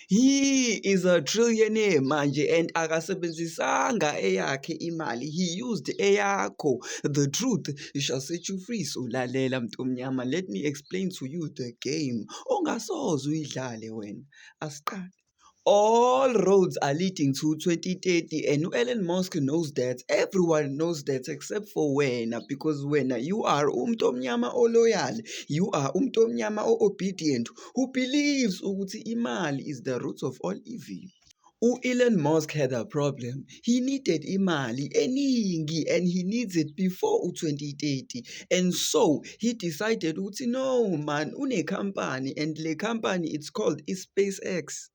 He is a trillionaire manje and akasebenzisanga eyakhe imali. He used eyakho. The truth shall set you free. So lalela mntomnyama, let me explain to you the game. Ongasoze uyidlale wena. Asiqale. All roads are leading to 2030 and Elon Musk knows that. Everyone knows that except for wena because wena you are umntomnyama oloyal. You are umntomnyama obedient who believes ukuthi imali is the root of all evil. Elon Musk had a problem. He needed imali eningi and he needs it before 2030. And so he decided ukuthi no man, une company and le company it's called SpaceX.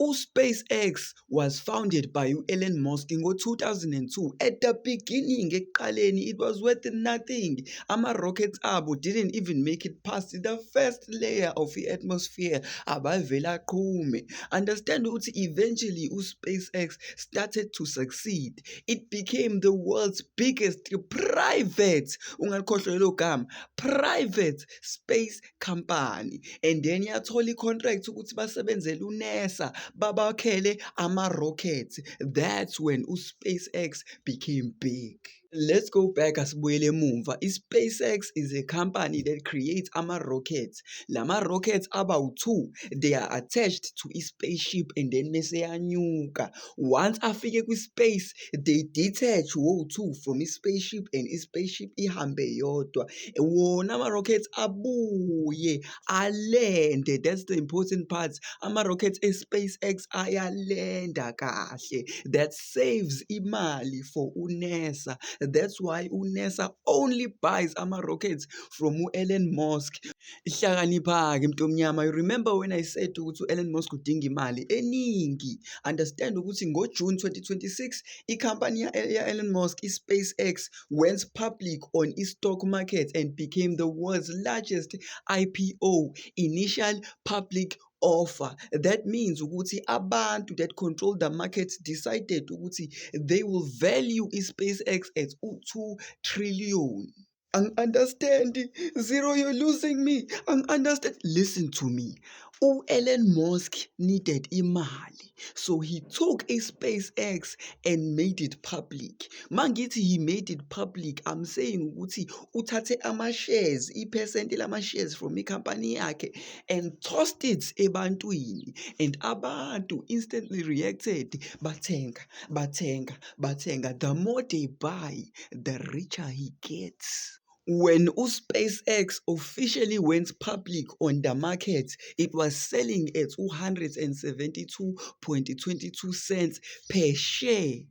SpaceX was founded by Elon Musk in 2002. At the beginning, ekuqaleni, it was worth nothing. Ama-rockets abo didn't even make it past the first layer of the atmosphere. Abavela qhume. Understand ukuthi eventually SpaceX started to succeed. It became the world's biggest private, ungalikhohlwa lelo gama, private space company. And then yathola i-contract ukuthi basebenzele uNASA. Babakhele ama-rockets. That's when SpaceX became big. Let's go back asibuyele emuva. SpaceX is a company that creates ama-rockets. Lama-rockets abawu-2, they are attached to a spaceship and then meseyanyuka. Once afike kwi-space, they detach wo-2 from i-spaceship and i-spaceship ihambe yodwa. Wona ama-rockets abuye alende. That's the important part. Ama-rockets e-SpaceX ayalenda kahle. That saves imali for uNASA. That's why uNASA only buys ama-rockets from Elon Musk. Hlakanipha-ke mntomnyama. You remember when I said ukuthi Elon Musk udinga imali eningi? Understand ukuthi ngoJune 2026, ikhampani ya-Elon Musk, i-SpaceX, went public on i-stock market and became the world's largest IPO, initial public offer. That means ukuthi abantu that control the market decided ukuthi they will value SpaceX at 2 trillion. Understand? Zero, you're losing me. Understand? Listen to me. Elon Musk needed imali. So he took a SpaceX and made it public. Mangithi he made it public, I'm saying ukuthi uthathe ama-shares, i-percent lama-shares from i-company yakhe and tossed it ebantwini. And abantu instantly reacted, bathenga. The more they buy, the richer he gets. When SpaceX officially went public on the market, it was selling at 272.22 cents per share.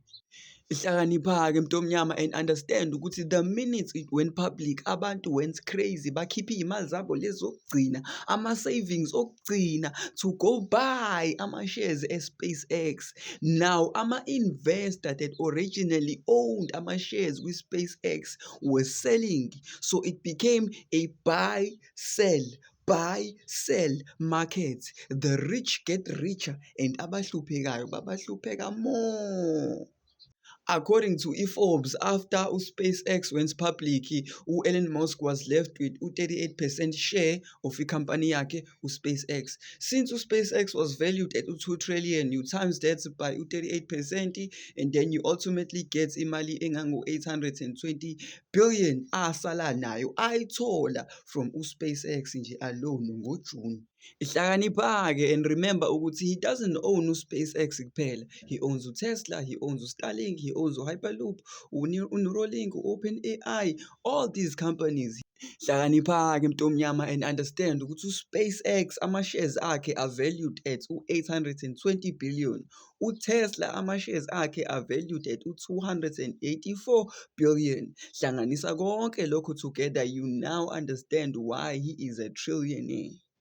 Hlakanipha-ke mntomnyama and understand ukuthi the minute it went public, abantu went crazy. Bakhipha iy'mali zabo lezi zokugcina, ama-savings okugcina to go buy ama-shares e-SpaceX. Now, ama-investor that originally owned ama-shares with SpaceX were selling. So it became a buy-sell market. The rich get richer and abahluphekayo babahlupheka more. According to Forbes, after SpaceX went public, Elon Musk was left with 38% share of the company yakhe, SpaceX. Since SpaceX was valued at 2 trillion, you times that by 38% and then you ultimately get imali engango 820 billion asala nayo ayithola from SpaceX nje alone ngoJune. Hlakanipha-ke and remember ukuthi he doesn't own SpaceX kuphela. He owns Tesla, he owns Starlink, he owns Hyperloop, Neuralink, OpenAI, all these companies. Hlakanipha-ke mntomnyama and understand ukuthi SpaceX ama-shares akhe are valued at 820 billion. UTesla ama-shares akhe are valued at 284 billion. Hlanganisa konke lokho together, you now understand why he is a trillionaire.